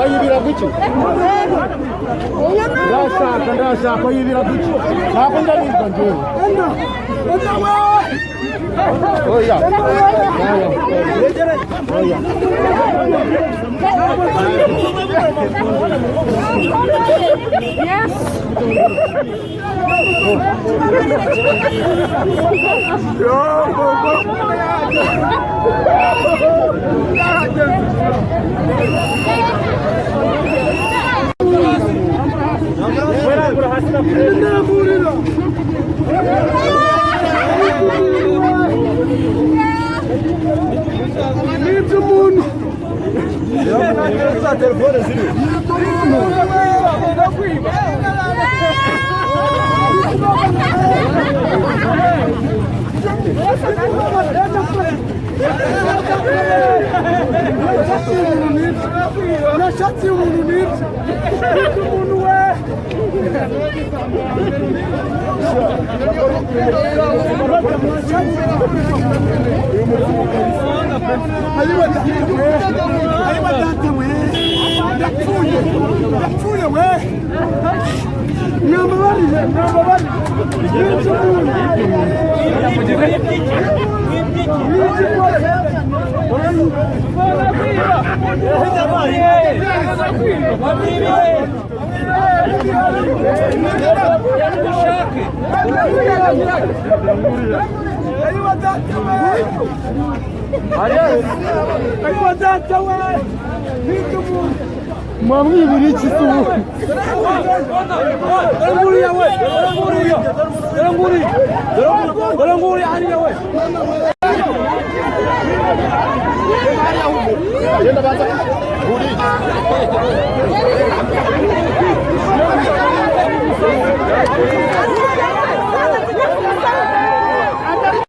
Bayibira guki? Ndashaka, ndashaka, bayibira guki? Ntabwo ndabirwa njyewe. Oya, oya, oya. Nashatse umuntu nibyo umuntu we. Ayiwa data we, ndapfuye, ndapfuye we, mwambabarire, mwambabarire, nibyo umuntu Mwamwibira iki se ubu? Genda banza. Nguriya.